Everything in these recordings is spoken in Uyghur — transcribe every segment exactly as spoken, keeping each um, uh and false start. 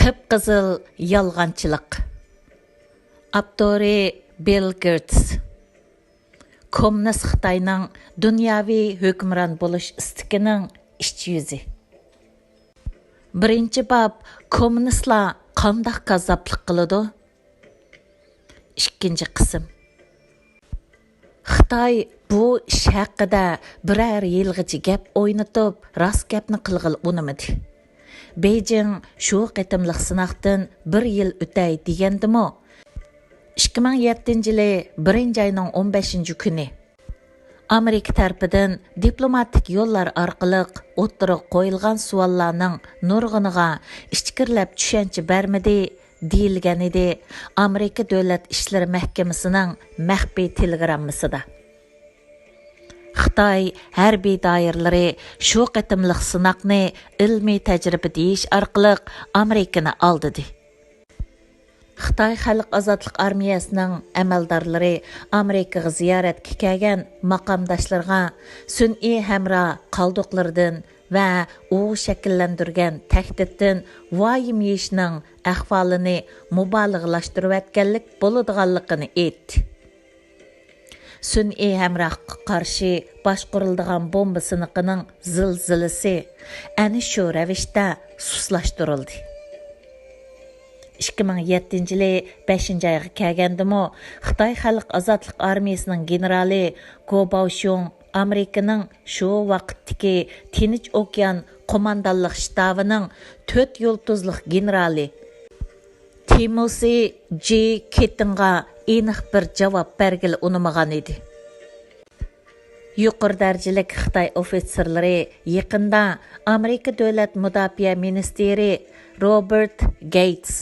قىپقىزىل يالغانچىلىق. ئاپتورى: بىل گېيتس. كوممۇنىست خىتاينىڭ دۇنياۋى ھۆكۈمران بولۇش ئىستىكىنىڭ ئىچ يۈزى. بىرىنچى باب: كوممۇنىستلار قانداق كاززاپلىق قىلىدۇ؟ ئىككىنچى قىسىم. خىتاي بۇ ئىش ھەققىدە بىرەر يىلغىچە گەپ ئوينىتىپ، راست گەپنى قىلغىلى ئۇنىمىدى. بېيجىڭ شۇ قېتىملىق سىناقتىن بىر يىل ئۆتەي دېگەندىمۇ، ئىككى مىڭ يەتتىنچى يىلى بىرىنچى ئاينىڭ ئون بەشىنچى كۈنى ئامېرىكا تەرىپىدىن دىپلوماتىك يوللار ئارقىلىق ئوتتۇرىغا قويۇلغان سوئاللارنىڭ نۇرغۇنىغا ئىچكىرىلەپ چۈشەنچە بەرمىدى، دېيىلگەنىدى، ئامېرىكا دۆلەت ئىشلىرى مەھكىمىسىنىڭ مەخپىي تېلېگراممىسىدا. خىتاي ھەربىي دائىرىلىرى شۇ قېتىملىق سىناقنى ئىلمىي تەجرىبە دېيىش ئارقىلىق ئامېرىكىنى ئالدىدى. خىتاي خەلق ئازادلىق ئارمىيەسىنىڭ ئەمەلدارلىرى ئامېرىكىغا زىيارەتكە كەلگەن ماقامداشلىرىغا سۈنئىي ھەمراھ قالدۇقلىرىدىن ۋە ئۇ شەكىللەندۈرگەن تەھدىتتىن ۋايىم يېيىشنىڭ ئەھۋالىنى مۇبالىغىلاشتۇرۇۋەتكەنلىك بولىدىغانلىقىنى ئېيتتى. سۈنئىي ھەمراھقا قارشى باشقۇرۇلىدىغان بومبا سىنىقىنىڭ زىلزىلىسى ئەنە شۇ رەۋىشتە سۇسلاشتۇرۇلدى. ئىككى مىڭ يەتتىنچى يىلى بەشىنچى ئايغا كەلگەندىمۇ، خىتاي خەلق ئازادلىق ئارمىيىسىنىڭ گېنېرالى گو باۋشيۇڭ ئامېرىكىنىڭ شۇ ۋاقىتتىكى تىنچ ئوكيان قوماندانلىق شتابىنىڭ تۆت يۇلتۇزلۇق گېنېرالى تىموسى جى كىتىنغا ئېنىق بىر جاۋاب بەرگىلى ئۇنىمىغان ئىدى. يۇقىرى دەرىجىلىك خىتاي ئوفىتسېرلىرى يېقىندا ئامېرىكا دۆلەت مۇداپىئە مىنىستىرى روبېرت گېيتس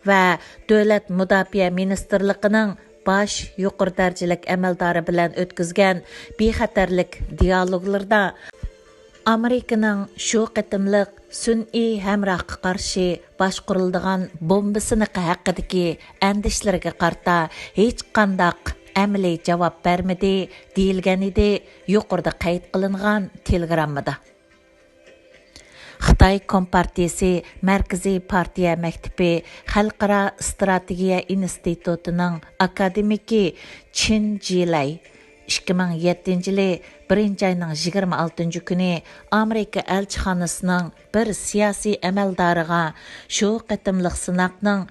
ۋە دۆلەت مۇداپىئە مىنىستىرلىقىنىڭ باش يۇقىرى دەرىجىلىك ئەمەلدارى بىلەن ئۆتكۈزگەن بىخەتەرلىك دىيالوگلىرىدا ئامېرىكىنىڭ شۇ قېتىملىق سۈنئىي ھەمراھقا قارشى باشقۇرۇلىدىغان بومبا سىنىقى ھەققىدىكى ئەندىشىلىرىگە قارىتا ھېچقانداق ئەمەلىي جاۋاب بەرمىدى، دېيىلگەنىدى يۇقىرىدا قەيت قىلىنغان تېلېگراممىدا. خىتاي كومپارتىيىسى مەركىزىي پارتىيە مەكتىپى خەلقئارا ئىستراتېگىيە ئىنستىتۇتىنىڭ ئاكادېمىكى چىن جىلەي ئىككى مىڭ يەتتىنچى يىلى بىرىنچى ئاينىڭ يىگىرمە ئالتىنچى كۈنى ئامېرىكا ئەلچىخانىسىنىڭ بىر سىياسىي ئەمەلدارىغا شۇ قېتىملىق سىناقنىڭ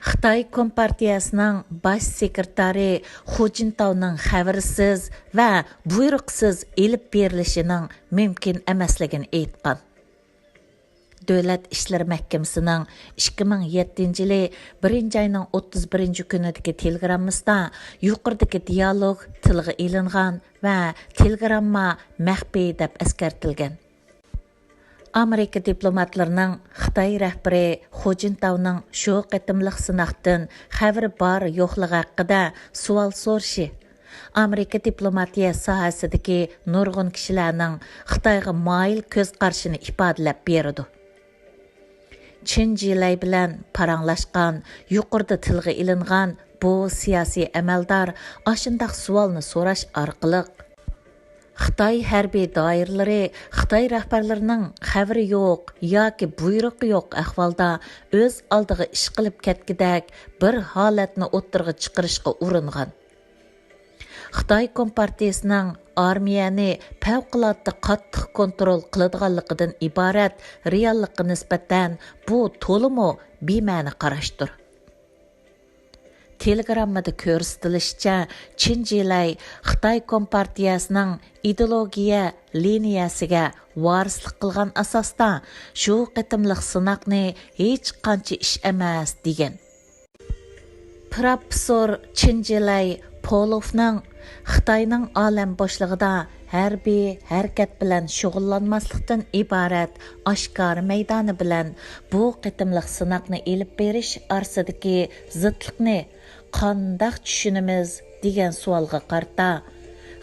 خىتاي كومپارتىيەسىنىڭ باش سېكرېتارى خۇ جىنتاۋنىڭ خەۋىرسىز ۋە بۇيرۇقسىز ئېلىپ بېرىلىشىنىڭ مۇمكىن ئەمەسلىكىنى ئېيتقان. دۆلەت ئىشلىرى مەھكىمىسىنىڭ ئىككى مىڭ يەتتىنچى يىلى بىرىنچى ئاينىڭ ئوتتۇز بىرىنچى كۈنىدىكى تېلېگراممىسىدا يۇقىرىدىكى دىيالوگ تىلغا ئېلىنغان ۋە تېلېگرامما مەخپىي دەپ ئەسكەرتىلگەن. ئامېرىكا دىپلوماتلىرىنىڭ خىتاي رەھبىرى خۇ جىنتاۋنىڭ شۇ قېتىملىق سىناقتىن خەۋىرى بار يوقلۇقى ھەققىدە سوئال سورىشى ئامېرىكا دىپلوماتىيە ساھەسىدىكى نۇرغۇن كىشىلەرنىڭ خىتايغا مايىل كۆز قارىشىنى ئىپادىلەپ بېرىدۇ. چىن جىلەي بىلەن پاراڭلاشقان، يۇقىرىدا تىلغا ئېلىنغان بۇ سىياسىي ئەمەلدار ئاشۇنداق سوئالنى سوراش ئارقىلىق، خىتاي ھەربىي دائىرىلىرى خىتاي رەھبەرلىرىنىڭ خەۋىرى يوق ياكى بۇيرۇقى يوق ئەھۋالدا ئۆز ئالدىغا ئىش قىلىپ كەتكۈدەك بىر ھالەتنى ئوتتۇرىغا چىقىرىشقا ئۇرۇنغان. خىتاي كومپارتىيىسىنىڭ ئارمىيەنى پەۋقۇلئاددە قاتتىق كونترول قىلىدىغانلىقىدىن ئىبارەت رېئاللىققا نىسبەتەن بۇ تولىمۇ بىمەنە قاراشتۇر. تېلېگراممىدا كۆرسىتىلىشىچە، چىن جىلەي خىتاي كومپارتىيەسىنىڭ ئىدېئولوگىيە لىنىيەسىگە ۋارىسلىق قىلغان ئاساستا شۇ قېتىملىق سىناقنى ھېچقانچە ئىش ئەمەس دېگەن. پىروفېسسور چىن جىلەي پولوفنىڭ خىتاينىڭ ئالەم بوشلۇقىدا ھەربىي ھەرىكەت بىلەن شۇغۇللانماسلىقتىن ئىبارەت ئاشكارا مەيدانى بىلەن بۇ قېتىملىق سىناقنى ئېلىپ بېرىش ئارىسىدىكى زىتلىقنى قانداق چۈشىنىمىز دېگەن سوئالغا قارىتا،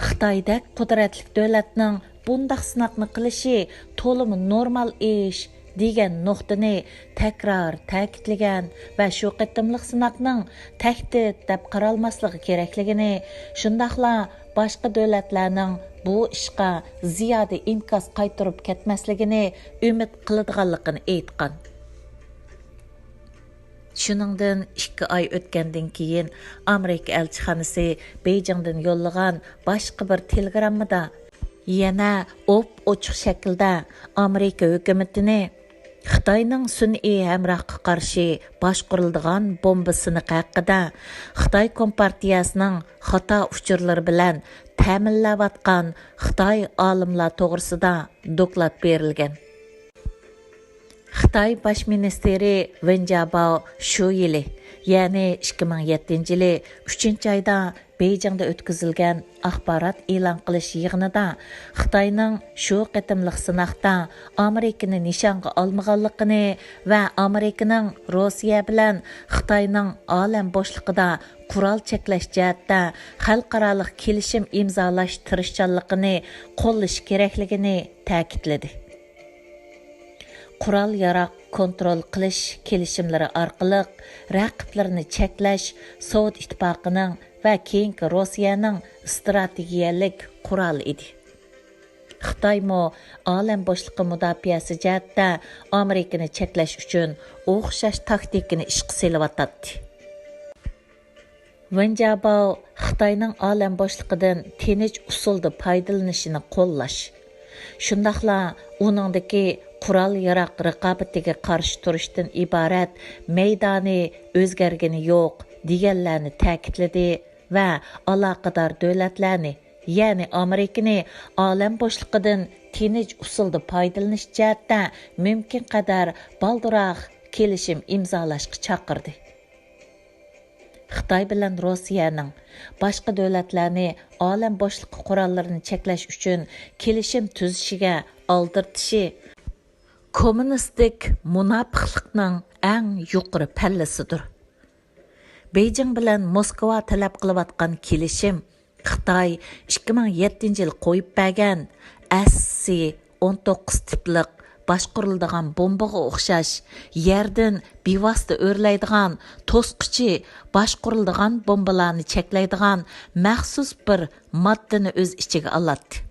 خىتايدەك قۇدرەتلىك دۆلەتنىڭ بۇنداق سىناقنى قىلىشى تولىمۇ نورمال ئىش، دېگەن نۇقتىنى تەكرار تەكىتلىگەن ۋە شۇ قېتىملىق سىناقنىڭ تەھدىت دەپ قارالماسلىقى كېرەكلىكىنى، شۇنداقلا باشقا دۆلەتلەرنىڭ بۇ ئىشقا زىيادە ئىنكاس قايتۇرۇپ كەتمەسلىكىنى ئۈمىد قىلىدىغانلىقىنى ئېيتقان. شۇنىڭدىن ئىككى ئاي ئۆتكەندىن كېيىن، ئامېرىكا ئەلچىخانىسى بېيجىڭدىن يوللىغان باشقا بىر تېلېگراممىدا يەنە ئوپئوچۇق شەكىلدە ئامېرىكا ھۆكۈمىتىنى خىتاينىڭ سۈنئىي ھەمراھقا قارشى باشقۇرۇلىدىغان بومبا سىنىقى ھەققىدە خىتاي كومپارتىيەسىنىڭ خاتا ئۇچۇرلىرى بىلەن تەمىنلەۋاتقان خىتاي ئالىملار توغرىسىدا دوكلات بېرىلگەن. خىتاي باش مىنىستىرى ۋېن جياباۋ شۇ يىلى، يەنى ئىككى مىڭ يەتتىنچى يىلى ئۈچىنچى ئايدا بېيجىڭدا ئۆتكۈزۈلگەن ئاخبارات ئېلان قىلىش يىغىنىدا خىتاينىڭ شۇ قېتىملىق سىناقتا ئامېرىكىنى نىشانغا ئالمىغانلىقىنى ۋە ئامېرىكىنىڭ روسىيە بىلەن خىتاينىڭ ئالەم بوشلۇقىدا قورال چەكلەش جەھەتتە خەلقئارالىق كېلىشىم ئىمزالاش تىرىشچانلىقىنى قوللىشى كېرەكلىكىنى تەكىتلىدى. قورال-ياراغ كونترول قىلىش كېلىشىملىرى ئارقىلىق رەقىبلىرىنى چەكلەش سوۋېت ئىتتىپاقىنىڭ ۋە كېيىنكى روسىيەنىڭ ئىستراتېگىيەلىك قورالى ئىدى. خىتايمۇ ئالەم بوشلۇقى مۇداپىئەسى جەھەتتە ئامېرىكىنى چەكلەش ئۈچۈن ئوخشاش تاكتىكىنى ئىشقا سېلىۋاتاتتى. ۋېن جياباۋ خىتاينىڭ ئالەم بوشلۇقىدىن تىنچ ئۇسۇلدا پايدىلىنىشىنى قوللاش، شۇنداقلا ئۇنىڭدىكى قورال-ياراغ رىقابىتىگە قارشى تۇرۇشتىن ئىبارەت مەيدانى ئۆزگەرگىنى يوق دېگەنلەرنى تەكىتلىدى ۋە ئالاقىدار دۆلەتلەرنى، يەنى ئامېرىكىنى ئالەم بوشلۇقىدىن تىنچ ئۇسۇلدا پايدىلىنىش جەھەتتە مۇمكىنقەدەر بالدۇرراق كېلىشىم ئىمزالاشقا چاقىردى. خىتاي بىلەن روسىيەنىڭ باشقا دۆلەتلەرنى ئالەم بوشلۇقى قوراللىرىنى چەكلەش ئۈچۈن كېلىشىم تۈزۈشىگە ئالدىرىتىشى كوممۇنىستىك مۇناپىقلىقنىڭ ئەڭ يۇقىرى پەللىسىدۇر. بېيجىڭ بىلەن موسكۋا تەلەپ قىلىۋاتقان كېلىشىم خىتاي ئىككى مىڭ يەتتىنچى يىل قويۇپ بەرگەن ئەس سى ئون توققۇز تىپلىق باشقۇرۇلىدىغان بومبىغا ئوخشاش يەردىن بىۋاسىتە ئۆرلەيدىغان توسقۇچى باشقۇرۇلىدىغان بومبىلارنى چەكلەيدىغان مەخسۇس بىر ماددىنى ئۆز ئىچىگە ئالاتتى.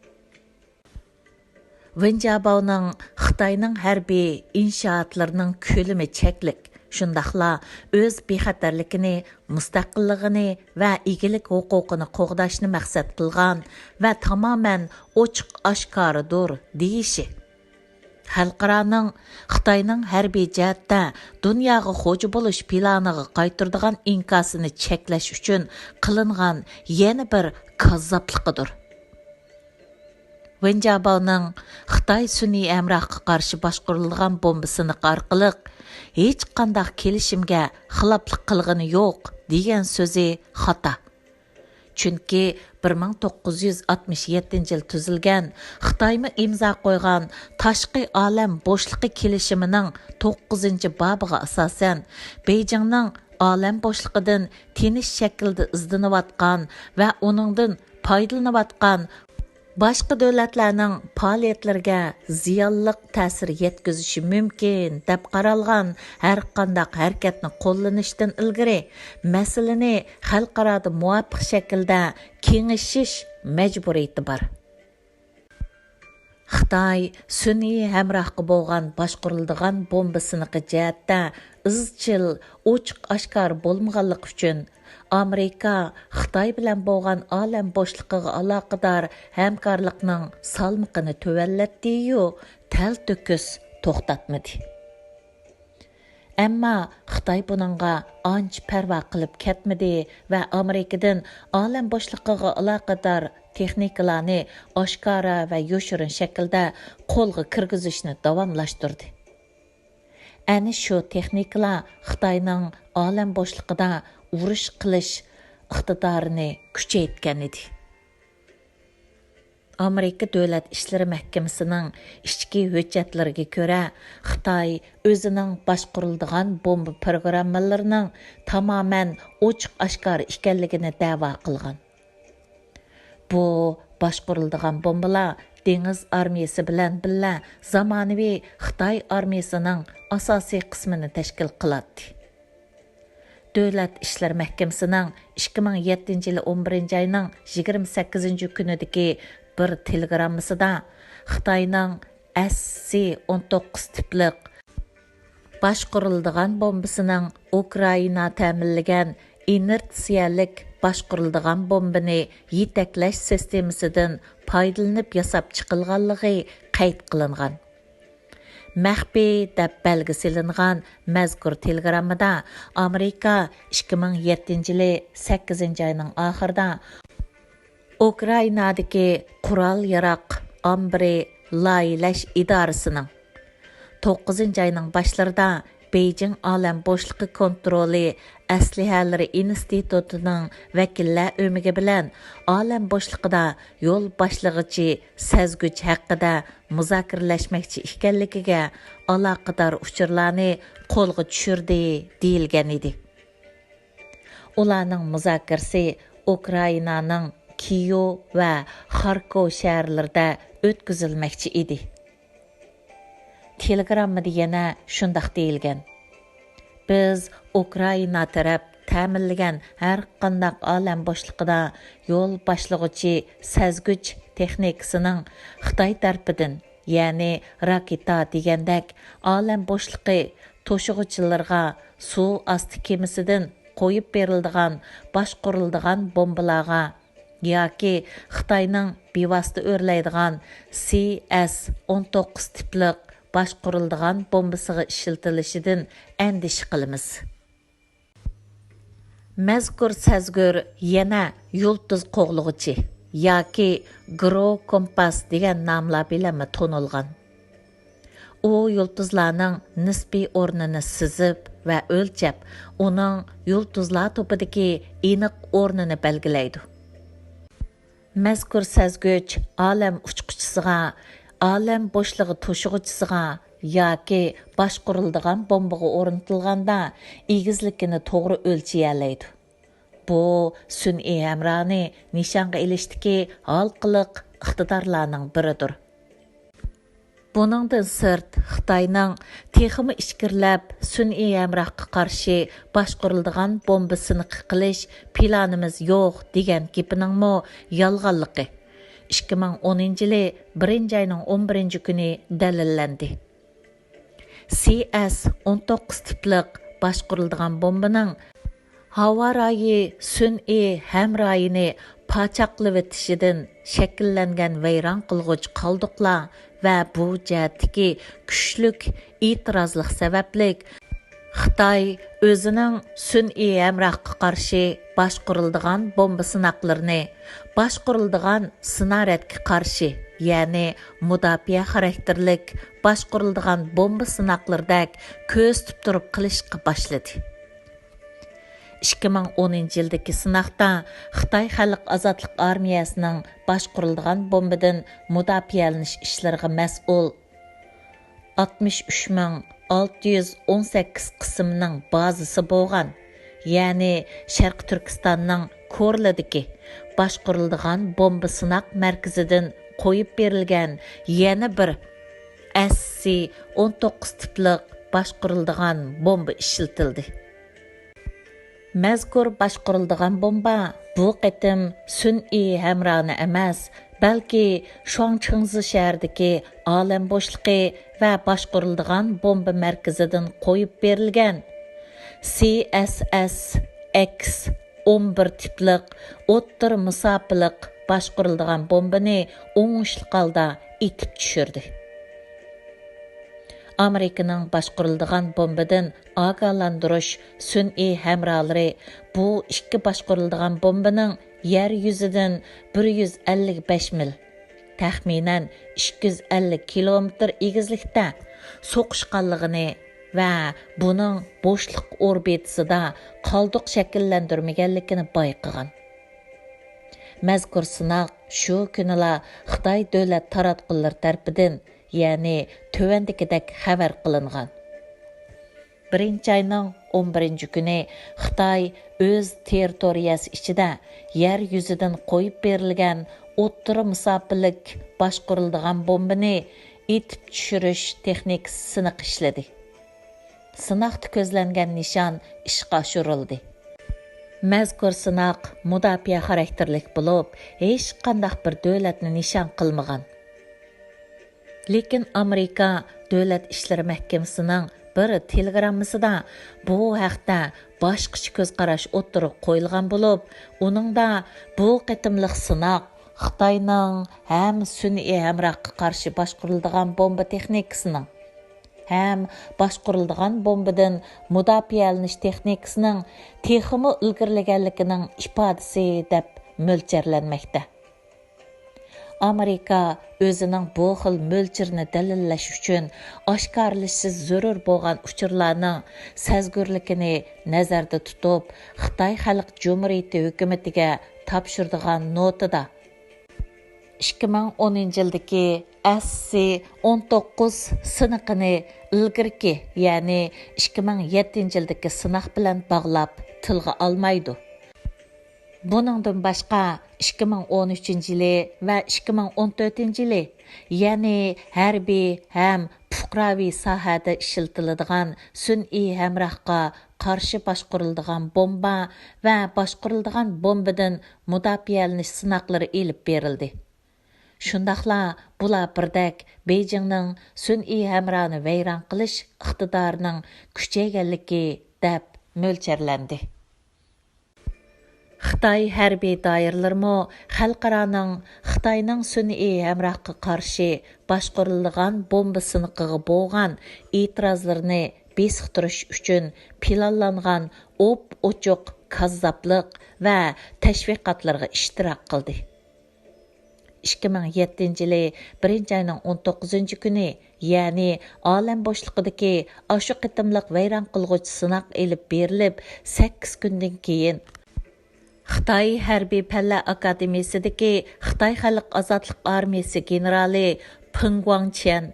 ۋېن جياباۋنىڭ خىتاينىڭ ھەربىي ئىنشائاتلىرىنىڭ كۆلىمى چەكلىك، شۇنداقلا ئۆز بىخەتەرلىكىنى، مۇستەقىللىقىنى ۋە ئىگىلىك ھوقۇقىنى قوغداشنى مەقسەت قىلغان ۋە تامامەن ئوچۇق ئاشكارىدۇر دېيىشى، خەلقئارانىڭ خىتاينىڭ ھەربىي جەھەتتە دۇنياغا خوجا بولۇش پىلانىغا قايتۇرىدىغان ئىنكاسىنى چەكلەش ئۈچۈن قىلىنغان يەنە بىر كاززاپلىقىدۇر. ۋېن جياباۋنىڭ خىتاي سۈنئىي ھەمراھقا قارشى باشقۇرۇلىدىغان بومبا سىنىقى ئارقىلىق ھېچقانداق كېلىشىمگە خىلاپلىق قىلغىنى يوق دېگەن سۆزى خاتا. چۈنكى بىر مىڭ توققۇز يۈز ئاتمىش يەتتىنچى يىل تۈزۈلگەن، خىتايمۇ ئىمزا قويغان تاشقى ئالەم بوشلۇقى كېلىشىمىنىڭ توققۇزىنچى بابىغا ئاساسەن، بېيجىڭنىڭ ئالەم بوشلۇقىدىن تىنچ شەكىلدە ئىزدىنىۋاتقان ۋە ئۇنىڭدىن پايدىلىنىۋاتقان باشقا دۆلەتلەرنىڭ پائالىيەتلىرىگە زىيانلىق تەسىر يەتكۈزۈشى مۇمكىن دەپ قارالغان ھەرقانداق ھەرىكەتنى قوللىنىشتىن ئىلگىرى مەسىلىنى خەلقئارادا مۇۋاپىق شەكىلدە كېڭىشىش مەجبۇرىيىتى بار. خىتاي سۈنئىي ھەمراھقا بولغان باشقۇرۇلىدىغان بومبا سىنىقى جەھەتتە ئىزچىل، ئوچۇق ئاشكارا بولمىغانلىقى ئۈچۈن، ئامېرىكا خىتاي بىلەن بولغان ئالەم بوشلۇقىغا ئالاقىدار ھەمكارلىقنىڭ سالمىقىنى تۆۋەنلەتتىيۇ، تەلتۆكۈس توختاتمىدى. ئەمما خىتاي بۇنىڭغا ئانچە پەرۋا قىلىپ كەتمىدى ۋە ئامېرىكىدىن ئالەم بوشلۇقىغا ئالاقىدار تېخنىكىلارنى ئاشكارا ۋە يوشۇرۇن شەكىلدە قولغا كىرگۈزۈشنى داۋاملاشتۇردى. ئەنە شۇ تېخنىكىلار خىتاينىڭ ئالەم بوشلۇقىدا ئۇرۇش قىلىش ئىقتىدارىنى كۈچەيتكەن ئىدى. ئامېرىكا دۆلەت ئىشلىرى مەھكىمىسىنىڭ ئىچكى ھۆججەتلىرىگە كۆرە، خىتاي ئۆزىنىڭ باشقۇرۇلىدىغان بومبا پروگراممىلىرىنىڭ تامامەن ئوچۇق-ئاشكارا ئىكەنلىكىنى دەۋا قىلغان. بۇ باشقۇرۇلىدىغان بومبىلار دېڭىز ئارمىيەسى بىلەن بىللە زامانىۋى خىتاي ئارمىيەسىنىڭ ئاساسىي قىسمىنى تەشكىل قىلاتتى. دۆلەت ئىشلىرى مەھكىمىسىنىڭ ئىككى مىڭ يەتتىنچى يىلى ئون بىرىنچى ئاينىڭ يىگىرمە سەككىزىنچى كۈنىدىكى بىر تېلېگراممىسىدا خىتاينىڭ ئەس سى ئون توققۇز تىپلىق باشقۇرۇلىدىغان بومبىسىنىڭ ئۇكرائىنا تەمىنلىگەن ئىنېرتسىيەلىك باشقۇرۇلىدىغان بومبىنى يېتەكلەش سىستېمىسىدىن پايدىلىنىپ ياساپ چىقىلغانلىقى قەيت قىلىنغان. مەخپىي دەپ بەلگە سېلىنغان مەزكۇر تېلېگراممىدا ئامېرىكا ئىككى مىڭ يەتتىنچى يىلى سەككىزىنچى ئاينىڭ ئاخىرىدا ئۇكرائىنادىكى قورال-ياراغ ئامبىرى لايىھەلەش ئىدارىسىنىڭ، توققۇزىنچى ئاينىڭ باشلىرىدا بېيجىڭ ئالەم بوشلۇقى كونترولى ئەسلىھەلىرى ئىنستىتۇتىنىڭ ۋەكىللەر ئۆمىكى بىلەن ئالەم بوشلۇقىدا يول باشلىغۇچى سەزگۈچ ھەققىدە مۇزاكىرىلەشمەكچى ئىكەنلىكىگە ئالاقىدار ئۇچۇرلارنى قولغا چۈشۈردى، دېيىلگەن ئىدى. ئۇلارنىڭ مۇزاكىرىسى ئۇكرائىنانىڭ كىيېۋ ۋە خاركوۋ شەھەرلىرىدە ئۆتكۈزۈلمەكچى ئىدى. تېلېگراممىدا يەنە شۇنداق دېيىلگەن: بىز ئۇكرائىنا تەرەپ تەمىنلىگەن ھەرقانداق ئالەم بوشلۇقىدا يول باشلىغۇچى سەزگۈچ تېخنىكىسىنىڭ خىتاي تەرىپىدىن، يەنى راكېتا دېگەندەك ئالەم بوشلۇقى توشۇغۇچىلىرىغا سۇ ئاستى كېمىسىدىن قويۇپ بېرىلىدىغان باشقۇرۇلىدىغان بومبىلارغا ياكى خىتاينىڭ بىۋاسىتە ئۆرلەيدىغان سى ئەس ئون توققۇز تىپلىق باشقۇرۇلىدىغان بومبىسىغا ئىشلىتىلىشىدىن ئەندىشە قىلىمىز. مەزكۇر سەزگۈر يەنە يۇلتۇز قوغلىغۇچى ياكى گرو كومپاس دېگەن ناملار بىلەنمۇ تونۇلغان. ئۇ يۇلتۇزلارنىڭ نىسپىي ئورنىنى سىزىپ ۋە ئۆلچەپ، ئۇنىڭ يۇلتۇزلار توپىدىكى ئېنىق ئورنىنى بەلگىلەيدۇ. مەزكۇر سەزگۈچ ئالەم ئۇچقۇچىسىغا، ئالەم بوشلۇقى توشۇغۇچىسىغا ياكى باشقۇرۇلىدىغان بومبىغا ئورنىتىلغاندا ئېگىزلىكىنى توغرا ئۆلچىيەلەيدۇ. بۇ سۈنئىي ھەمراھنى نىشانغا ئېلىشتىكى ھالقىلىق ئىقتىدارلارنىڭ بىرىدۇر. بۇنىڭدىن سىرت، خىتاينىڭ تېخىمۇ ئىچكىرىلەپ سۈنئىي ھەمراھقا قارشى باشقۇرۇلىدىغان بومبا سىنىقى قىلىش پىلانىمىز يوق دېگەن گېپىنىڭمۇ يالغانلىقى ئىككى مىڭ ئونىنچى يىلى بىرىنچى ئاينىڭ ئون بىرىنچى كۈنى دەلىللەندى. سى ئەس ئون توققۇز تىپلىق باشقۇرۇلىدىغان بومبىنىڭ ھاۋا رايى سۈنئىي ھەمراھىنى پاچاقلىۋېتىشىدىن شەكىللەنگەن ۋەيران قىلغۇچ قالدۇقلار ۋە بۇ جەھەتتىكى كۈچلۈك ئېتىرازلىق سەۋەبلىك، خىتاي ئۆزىنىڭ سۈنئىي ھەمراھقا قارشى باشقۇرۇلىدىغان بومبا سىناقلىرىنى باشقۇرۇلىدىغان سىنارەدكە قارشى، يەنى مۇداپىئە خاراكتېرلىك باشقۇرۇلىدىغان بومبا سىناقلىرىدەك كۆزىتىپ تۇرۇپ قىلىشقا باشلىدى. ئىككى مىڭ ئونىنچى يىلدىكى سىناقتا خىتاي خەلق ئازادلىق ئارمىيەسىنىڭ باشقۇرۇلىدىغان بومبىدىن مۇداپىئەلىنىش ئىشلىرىغا مەسئۇل ئاتمىش ئۈچ مىڭ ئالتە يۈز ئون سەككىز قىسىمنىڭ بازىسى بولغان، يەنى شەرقىي تۈركىستاننىڭ كورلىدىكى باشقۇرۇلىدىغان بومبا سىناق مەركىزىدىن قويۇپ بېرىلگەن يەنە بىر ئەس سى ئون توققۇز تىپلىق باشقۇرۇلىدىغان بومبا ئىشلىتىلدى. مەزكۇر باشقۇرۇلىدىغان بومبا بۇ قېتىم سۈنئىي ھەمراھنى ئەمەس، بەلكى شۇاڭچىڭزى شەھىرىدىكى ئالەم بوشلۇقى ۋە باشقۇرۇلىدىغان بومبا مەركىزىدىن قويۇپ بېرىلگەن سى ئەس ئەس ئەكس ئون بىر تىپلىق ئوتتۇرا مۇساپىلىق باشقۇرۇلىدىغان بومبىنى ئوڭۇشلۇق ھالدا ئېتىپ چۈشۈردى. ئامېرىكىنىڭ باشقۇرۇلىدىغان بومبىدىن ئاگاھلاندۇرۇش سۈنئىي ھەمراھلىرى بۇ ئىككى باشقۇرۇلىدىغان بومبىنىڭ يەر يۈزىدىن بىر يۈز ئەللىك بەش مىل، تەخمىنەن ئىككى يۈز ئەللىك كىلومېتىر ئېگىزلىكتە سوقۇشقانلىقىنى ۋە بۇنىڭ بوشلۇق ئوربىتىسىدا قالدۇق شەكىللەندۈرمىگەنلىكىنى بايقىغان. مەزكۇر سىناق شۇ كۈنىلا خىتاي دۆلەت تاراتقۇلىرى تەرىپىدىن، يەنى تۆۋەندىكىدەك خەۋەر قىلىنغان. بىرىنچى ئاينىڭ ئون بىرىنچى كۈنى خىتاي ئۆز تېررىتورىيەسى ئىچىدە يەر يۈزىدىن قويۇپ بېرىلگەن ئوتتۇرا مۇساپىلىك باشقۇرۇلىدىغان بومبىنى ئېتىپ چۈشۈرۈش تېخنىكىسى سىنىقى ئىشلىدى. سىناقتا كۆزلەنگەن نىشان ئىشقا ئاشۇرۇلدى. مەزكۇر سىناق مۇداپىئە خاراكتېرلىك بولۇپ، ھېچقانداق بىر دۆلەتنى نىشان قىلمىغان. لېكىن ئامېرىكا دۆلەت ئىشلىرى مەھكىمىسىنىڭ بىر تېلېگراممىسىدا بۇ ھەقتە باشقىچە كۆز قاراش ئوتتۇرىغا قويۇلغان بولۇپ، ئۇنىڭدا بۇ قېتىملىق سىناق خىتاينىڭ ھەم سۈنئىي ھەمراھقا قارشى باشقۇرۇلىدىغان بومبا تېخنىكىسىنىڭ، ھەم باشقۇرۇلىدىغان بومبىدىن مۇداپىئەلىنىش تېخنىكىسىنىڭ تېخىمۇ ئىلگىرىلىگەنلىكىنىڭ ئىپادىسى دەپ مۆلچەرلەنمەكتە. ئامېرىكا ئۆزىنىڭ بۇ خىل مۆلچىرىنى دەلىللەش ئۈچۈن ئاشكارىلىشى زۆرۈر بولغان ئۇچۇرلارنىڭ سەزگۈرلۈكىنى نەزەردە تۇتۇپ، خىتاي خەلق جۇمھۇرىيىتى ھۆكۈمىتىگە تاپشۇرىدىغان نوتىدا، ئىككى مىڭ ئونىنچى يىلدىكى ئەس سى ئون توققۇز سىنىقىنى ئىلگىرىكى، يەنى ئىككى مىڭ يەتتىنچى يىلدىكى سىناق بىلەن باغلاپ تىلغا ئالمايدۇ. بۇنىڭدىن باشقا، ئىككى مىڭ ئون ئۈچىنچى يىلى ۋە ئىككى مىڭ ئون تۆتىنچى يىلى، يەنى ھەربىي ھەم پۇقراۋى ساھەدە ئىشلىتىلىدىغان سۈنئىي ھەمراھقا قارشى باشقۇرۇلىدىغان بومبا ۋە باشقۇرۇلىدىغان بومبىدىن مۇداپىئەلىنىش سىناقلىرى ئېلىپ بېرىلدى. شۇنداقلا بۇلار بىردەك بېيجىڭنىڭ سۈنئىي ھەمراھنى ۋەيران قىلىش ئىقتىدارىنىڭ كۈچەيگەنلىكى دەپ مۆلچەرلەندى. خىتاي ھەربىي دائىرىلىرىمۇ خەلقئارانىڭ خىتاينىڭ سۈنئىي ھەمراھقا قارشى باشقۇرۇلىدىغان بومبا سىنىقىغا بولغان ئېتىرازلىرىنى بېسىقتۇرۇش ئۈچۈن پىلانلانغان ئوپئوچۇق كاززاپلىق ۋە تەشۋىقاتلىرىغا ئىشتىراك قىلدى. ئىككى مىڭ يەتتىنچى يىلى بىرىنچى ئاينىڭ ئون توققۇزىنچى كۈنى، يەنى ئالەم بوشلۇقىدىكى ئاشۇ قېتىملىق ۋەيران قىلغۇچ سىناق ئېلىپ بېرىلىپ، سەككىز كۈندىن كېيىن، خىتاي ھەربىي پەنلەر ئاكادېمىيىسىدىكى خىتاي خەلق ئازادلىق ئارمىيىسى گېنېرالى پېڭ گۇاڭچيەن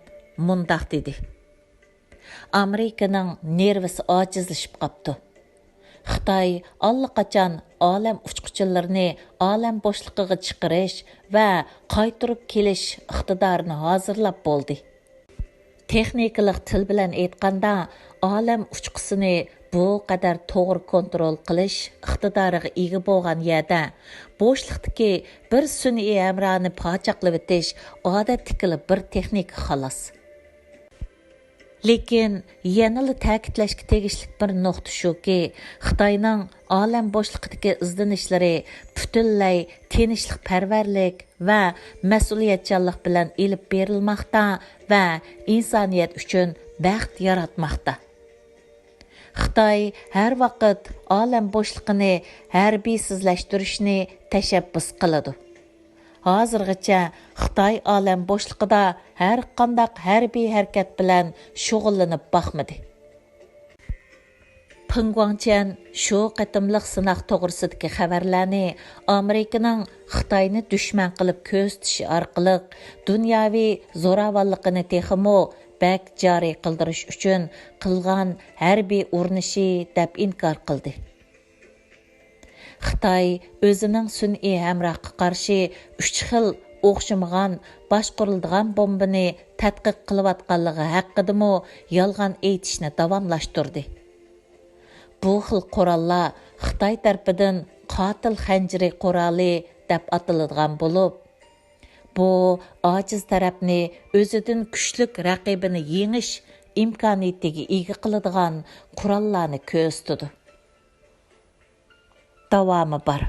مۇنداق دېدى: ئامېرىكىنىڭ نېرۋىسى ئاجىزلىشىپ قاپتۇ. خىتاي ئاللىقاچان ئالەم ئۇچقۇچىلىرىنى ئالەم بوشلۇقىغا چىقىرىش ۋە قايتۇرۇپ كېلىش ئىقتىدارىنى ھازىرلاپ بولدى. تېخنىكىلىق تىل بىلەن ئېيتقاندا، ئالەم ئۇچقۇسىنى بۇ قەدەر توغرا كونترول قىلىش ئىقتىدارىغا ئىگە بولغان يەردە، بوشلۇقتىكى بىر سۈنئىي ھەمراھنى پاچاقلىۋېتىش ئادەتتىكىلا بىر تېخنىكا خالاس. لېكىن يەنىلا تەكىتلەشكە تېگىشلىك بىر نۇقتا شۇكى، خىتاينىڭ ئالەم بوشلۇقىدىكى ئىزدىنىشلىرى پۈتۈنلەي تىنچلىقپەرۋەرلىك ۋە مەسئۇلىيەتچانلىق بىلەن ئېلىپ بېرىلماقتا ۋە ئىنسانىيەت ئۈچۈن بەخت ياراتماقتا. خىتاي ھەر ۋاقىت ئالەم بوشلۇقىنى ھەربىيسىزلەشتۈرۈشنى تەشەببۇس قىلىدۇ. ھازىرغىچە خىتاي ئالەم بوشلۇقىدا ھەرقانداق ھەربىي ھەرىكەت بىلەن شۇغۇللىنىپ باقمىدى. پېڭ گۇاڭچيەن شۇ قېتىملىق سىناق توغرىسىدىكى خەۋەرلەرنى ئامېرىكىنىڭ خىتاينى دۈشمەن قىلىپ كۆرسىتىشى ئارقىلىق دۇنياۋى زوراۋانلىقىنى تېخىمۇ بەك جارى قىلدۇرۇش ئۈچۈن قىلغان ھەربىي ئۇرۇنۇشى دەپ ئىنكار قىلدى. خىتاي ئۆزىنىڭ سۈنئىي ھەمراھقا قارشى ئۈچ خىل ئوخشىمىغان باشقۇرۇلىدىغان بومبىنى تەتقىق قىلىۋاتقانلىقى ھەققىدىمۇ يالغان ئېيتىشنى داۋاملاشتۇردى. بۇ خىل قوراللار خىتاي تەرىپىدىن قاتىل خەنجىرى قورالى دەپ ئاتىلىدىغان بولۇپ، بۇ ئاجىز تەرەپنى ئۆزىدىن كۈچلۈك رەقىبىنى يېڭىش ئىمكانىيىتىگە ئىگە قىلىدىغان قوراللارنى كۆرسىتىدۇ. داۋامى بار.